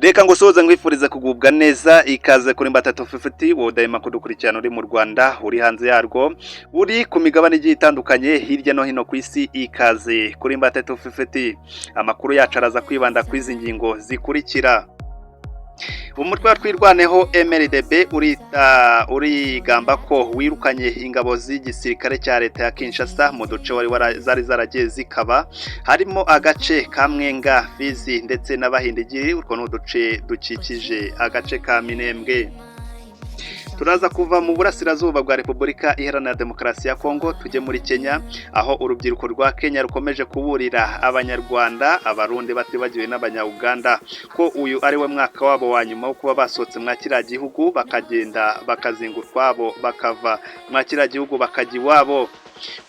Reka ngusuhuze, nkwifurize kugubwa neza. Ikaze kuri Mbatatu 50. Wowe udahema kudukurikirana uri mu Rwanda, uri hanze yarwo, uri ku migabane igiye itandukanye hirya no hino ku isi, ikaze kuri Mbatatu 50. Amakuru yacu araza kwibanda ku izi ngingo zikurikira: Umutwe wa Twirwaneho MRDP urita urigamba ko wirukanye ingabo z'igisirikare cya leta ya Kinshasa mu duce wari zari zaragiye zikaba, harimo agace ka Mwenga, Fizi ndetse n'Abahindigiri. Utwo ni uduce dukikije agace ka Minembwe. Turaza kuva mu burasirazuba bwa Repubulika Iharanira Demokarasi ya Kongo tujye muri Kenya, aho urubyiruko rwa Kenya rukomeje kuburira Abanyarwanda, Abarundi, batibagiwe n'Abanya-Uganda ko uyu ari we mwaka wabo wa nyuma wo kuba basohotse mwa kiriya gihugu, bakagenda bakazinga utwabo, bakava mwa kiriya gihugu bakajya iwabo.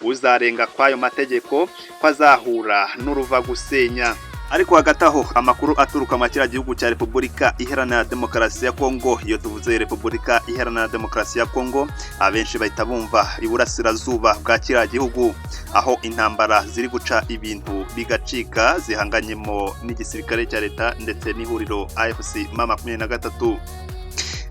Uzarenga kw'ayo mategeko ko azahura n'uruva gusenya. Ariko hagati aho, amakuru aturuka mu kiriya gihugu cya Repubulika Iharanira Demokarasi ya Kongo, iyo tuvuze Repubulika Iharanira Demokarasi ya Kongo abenshi bahita bumva iburasirazuba bwa kiriya gihugu, aho intambara ziri guca ibintu bigacika, zihanganyemo n'igisirikare cya leta ndetse n'ihuriro AFC M23.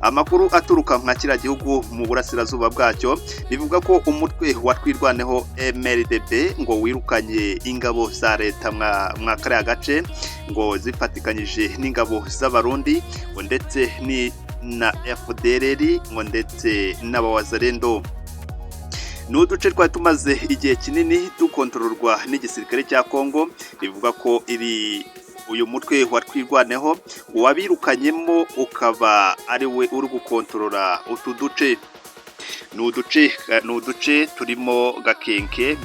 Amakuru aturuka nka kiriya gihugu mu burasirazuba bwacyo bivuga ko umutwe wa Twirwaneho MRDP ngo wirukanye ingabo za leta mwa kariya gace, ngo zifatikanyije n'ingabo z'Abarundi, ngo ndetse ni na FDLR, ngo ndetse n'Abawazalendo. Ni uduce twari tumaze igihe kinini dukontororwa n'igisirikare cya Kongo. Bivuga ko iri uyu mutwe wa Twirwaneho wabirukanyemo, ukaba ari we uri gukontorora utu duce. Ni uduce turimo Gakenke,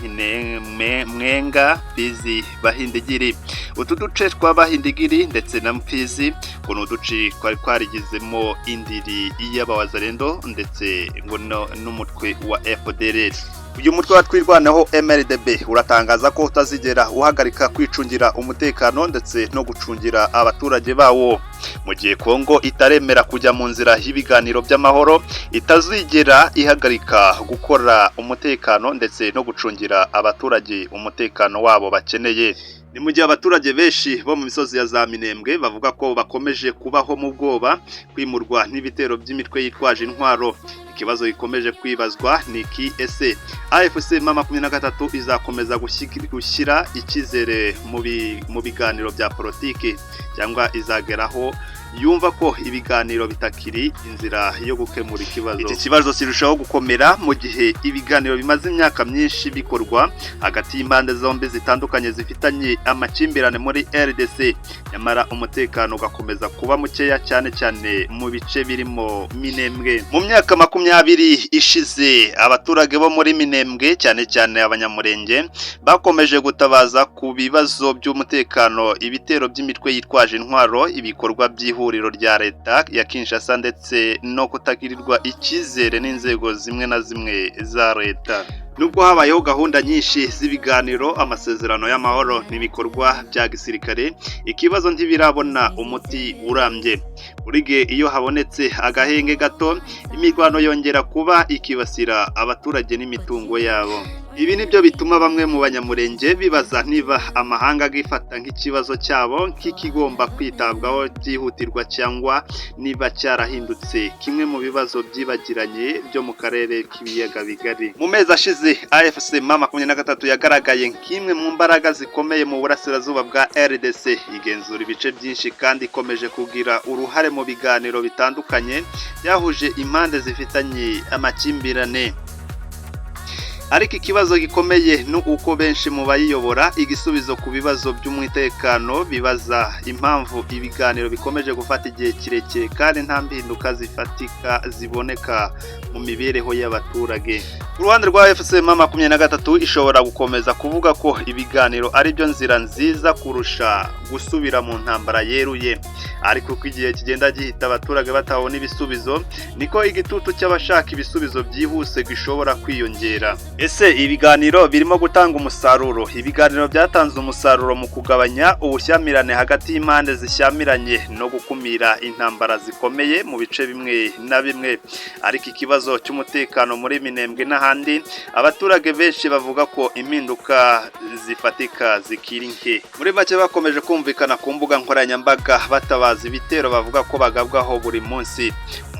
Mwenga, Fizi, Bahindigiri. Utu duce twa Bahindigiri ndetse na Mfizi ngo ni uduce twari twarigizemo indiri y'Abawazalendo ndetse ngo n'umutwe wa FDLR. Uyu mutwe wa Twirwaneho MRDP uratangaza ko utazigera uhagarika kwicungira umutekano ndetse no gucungira abaturage bawo, mu gihe Kongo itaremera kujya mu nzira y'ibiganiro by'amahoro, itazigera ihagarika gukora umutekano ndetse no gucungira abaturage umutekano wabo bakeneye. Ni mu gihe abaturage benshi bo mu misozi ya za Minembwe bavuga ko bakomeje kubaho mu bwoba, kwimurwa n'ibitero by'imitwe yitwaje intwaro. Ikibazo gikomeje kwibazwa ni iki: ese AFC M23 izakomeza gushyira icyizere mu biganiro bya politiki, cyangwa izageraho yumva ko ibiganiro bitakiri inzira yo gukemura ikibazo? Iki kibazo kirushaho gukomera mu gihe ibiganiro bimaze imyaka myinshi bikorwa hagati y'impande zombi zitandukanye zifitanye amakimbirane muri RDC, nyamara umutekano ugakomeza kuba mukeya, cyane cyane mu bice birimo Minembwe. Mu myaka 20 ishize, abaturage bo muri Minembwe, cyane cyane Abanyamurenge, bakomeje gutabaza ku bibazo by'umutekano, ibitero by'imitwe yitwaje intwaro, ibikorwa by'ihuriro rya leta ya Kinshasa ndetse no kutagirirwa icyizere n'inzego zimwe na zimwe za leta. Nubwo habayeho gahunda nyinshi z'ibiganiro, amasezerano y'amahoro n'ibikorwa bya gisirikare, ikibazo ntibirabona umuti urambye. Buri gihe iyo habonetse agahenge gato, imirwano yongera kuba, ikibasira abaturage n'imitungo yabo. Ibi nibyo bituma bamwe mu Banyamurenge bibaza niba amahanga agifata nk'ikibazo cyabo nk'ikigomba kwitabwaho byihutirwa, cyangwa niba cyarahindutse kimwe mu bibazo byibagiranye byo mu karere k'Ibiyaga Bigari. Mu mezi ashize, AFC M23 yagaragaye nk'imwe mu mbaraga zikomeye mu burasirazuba bwa RDC, igenzura ibice byinshi kandi ikomeje kugira uruhare mu biganiro bitandukanye byahuje impande zifitanye amakimbirane. Ariko ikibazo gikomeye ni uko benshi mu bayiyobora igisubizo ku bibazo by'umutekano bibaza impamvu ibiganiro bikomeje gufata igihe kirekire kandi nta mpinduka zifatika ziboneka mu mibereho y'abaturage. Ku ruhande rwa AFC M23, ishobora gukomeza kuvuga ko ibiganiro ari byo nzira nziza kurusha gusubira mu ntambara yeruye. Ariko uko igihe kigenda gihita abaturage batabona ibisubizo, niko igitutu cy'abashaka ibisubizo byihuse gishobora kwiyongera. Ese ibiganiro birimo gutanga umusaruro? Ibiganiro byatanze umusaruro mu kugabanya ubushyamirane hagati y'impande zishyamiranye no gukumira intambara zikomeye mu bice bimwe na bimwe. Ariko ikibazo cy'umutekano muri Minembwe n'ahandi, abaturage benshi bavuga ko impinduka zifatika zikiri nke. Muri make, bakomeje kumvikana ku mbuga nkoranyambaga batabaza ibitero bavuga ko bagabwaho buri munsi.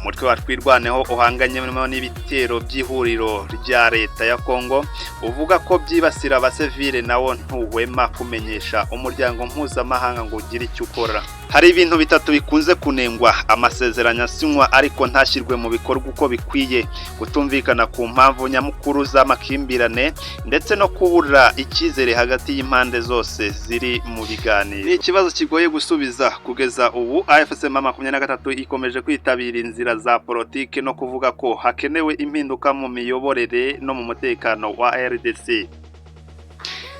Umutwe wa Twirwaneho uhanganyemo n'ibitero by'ihuriro rya leta ya Kongo uvuga ko byibasira abasivile, nawo ntuhwema kumenyesha umuryango mpuzamahanga ngo ugire icyo ukora. Hari ibintu bitatu bikunze kunengwa: amasezerano asinywa ariko ntashyirwe mu bikorwa uko bikwiye, kutumvikana ku mpamvu nyamukuru z'amakimbirane, ndetse no kubura icyizere hagati y'impande zose ziri mu biganiro. Ni ikibazo kigoye gusubiza. Kugeza ubu AFC M23 ikomeje kwitabira inzira za politiki no kuvuga ko hakenewe impinduka mu miyoborere no mu mutekano wa RDC.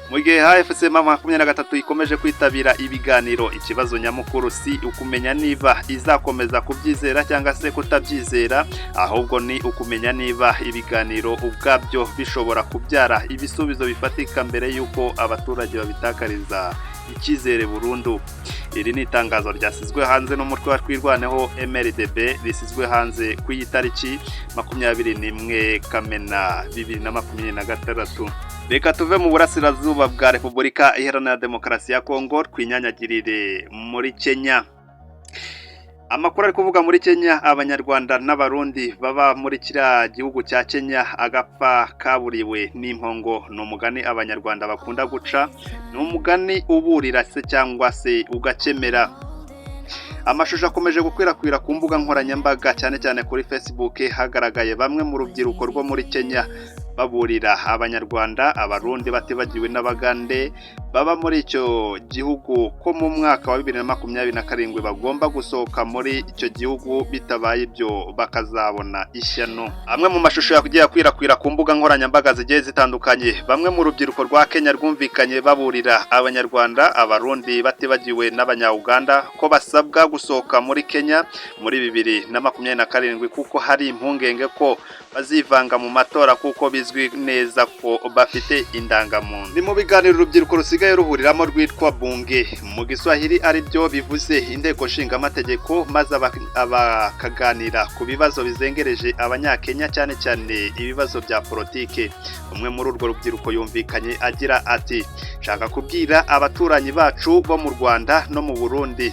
Mu gihe AFC M23 ikomeje kwitabira ibiganiro, ikibazo nyamukuru si ukumenya niba izakomeza kubyizera cyangwa se kutabyizera, ahubwo ni ukumenya niba ibiganiro ubwabyo bishobora kubyara ibisubizo bifatika mbere y'uko abaturage babitakariza icyizere burundu. Iri ni itangazo ryasizwe hanze n'umutwe wa Twirwaneho MRDP, risizwe hanze ku iyi tariki 21 Kamena 2026. Reka tuve mu burasirazuba bwa Repubulika Iharanira Demokarasi ya Kongo, twinyanyagirire muri Kenya. Amakuru ari kuvuga muri Kenya, Abanyarwanda n'Abarundi baba muri kiriya gihugu cya Kenya, agapfa kaburiwe n'impongo ni umugani Abanyarwanda bakunda guca, ni umugani uburira se cyangwa se ugakemera. Amashusho akomeje gukwirakwira ku mbuga nkoranyambaga, cyane cyane kuri Facebook, hagaragaye bamwe mu rubyiruko rwo muri Kenya baburira Abanyarwanda, Abarundi, batibagiwe n'Abagande baba muri icyo gihugu ko mu mwaka wa 2027 bagomba gusohoka muri icyo gihugu, bitabaye ibyo bakazabona ishyano. Amwe mu mashusho yagiye akwirakwira ku mbuga nkoranyambaga zigiye zitandukanye, bamwe mu rubyiruko rwa Kenya rwumvikanye baburira Abanyarwanda, Abarundi, batibagiwe n'Abanya-Uganda ko basabwa gusohoka muri Kenya muri 2027, kuko hari impungenge ko bazivanga mu matora, kuko bizwi neza ko bafite indangamuntu. Ni mu biganiro urubyiruko rusigaye ruhuriramo rwitwa Bunge mu Giswahili, ari byo bivuze inteko nshingamategeko, maze bakaganira ku bibazo bizengereje Abanyakenya, cyane cyane ibibazo bya politike. Umwe muri urwo rubyiruko yumvikanye agira ati: "Nshaka kubwira abaturanyi bacu bo mu Rwanda no mu Burundi,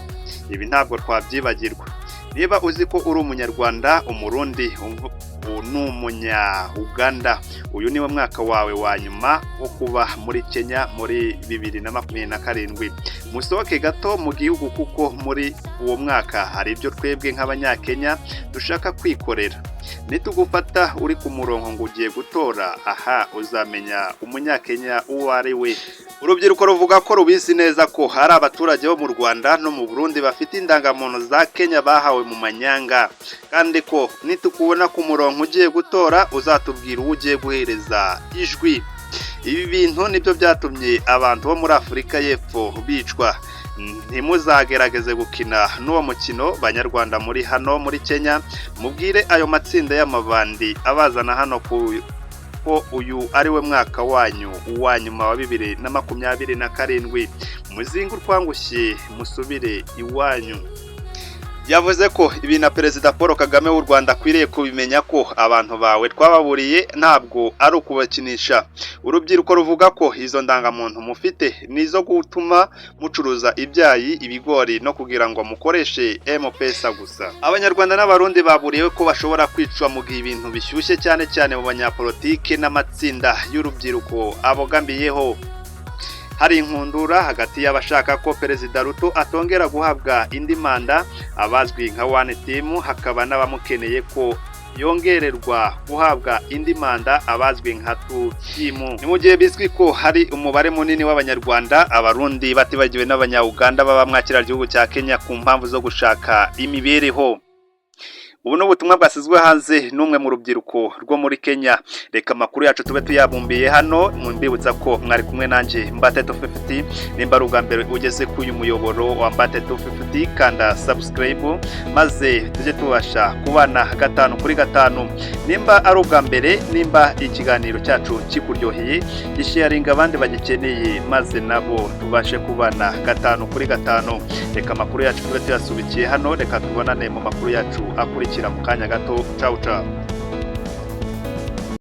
ibi ntabwo twabyibagirwa. Niba uzi ko uri Umunyarwanda, Umurundi, ni Umunya-Uganda, uyu niwo mwaka wawe wa nyuma wo kuba muri Kenya. Muri 2027 musohoke gato mu gihugu, kuko muri uwo mwaka hari ibyo twebwe nk'Abanyakenya dushaka kwikorera. Nitugufata uri ku murongo ngo ugiye gutora, aha uzamenya Umunyakenya uwo ari we." Urubyiruko ruvuga ko rubizi neza ko hari abaturage bo mu Rwanda no mu Burundi bafite indangamuntu za Kenya bahawe mu manyanga, kandi ko nitukubona ku murongo ugiye gutora, uzatubwira uwo ugiye guhereza ijwi. Ibi bintu nibyo byatumye abantu bo muri Afurika y'Epfo bicwa. Ntimuzagerageze gukina n'uwo mukino. Banyarwanda muri hano muri Kenya, mubwire ayo matsinda y'amabandi abazana hano ku ko uyu ari we mwaka wanyu uwa nyuma wa 2027. Muzinge urwangushye musubire iwanyu. Yavuze ko ibi na Perezida Paul Kagame w'u Rwanda akwiriye kubimenya, ko abantu bawe twababuriye ntabwo ari ukubakinisha. Urubyiruko ruvuga ko izo ndangamuntu mufite ni izo gutuma mucuruza ibyayi, ibigori no kugira ngo mukoreshe M-Pesa gusa. Abanyarwanda n'Abarundi baburiwe ko bashobora kwicwa mu gihe ibintu bishyushye, cyane cyane mu banyapolitike n'amatsinda y'urubyiruko abogamiyeho. Hari inkundura hagati y'abashaka ko Perezida Ruto atongera guhabwa indi manda, abazwi nka One Team, hakaba n'abamukeneye ko yongererwa guhabwa indi manda, abazwi nka Two Team. Ni mu gihe bizwi ko hari umubare munini w'Abanyarwanda, Abarundi, batibagiwe n'Abanya-Uganda baba mwakira gihugu cya Kenya ku mpamvu zo gushaka imibereho. Ubu ni ubutumwa bwasizwe hanze n'umwe mu rubyiruko rwo muri Kenya. Reka amakuru yacu tube tuyabumbiye hano. Mbibutsa ko mwari kumwe nanjye Mbate 250. Nimba ari ubwa mbere ugeze ku uyu muyoboro wa Mbate 250, kanda subscribe maze tujye tubasha kubana gatanu kuri gatanu. Nimba ari ubwa mbere, nimba ikiganiro cyacu kikuryoheye, gisharinga abandi bagikeneye maze nabo tubashe kubana gatanu kuri gatanu. Reka amakuru yacu tube tuyasubikiye hano. Reka tubonane mu makuru yacu akurikira mu kanya gato. Cawu cawu.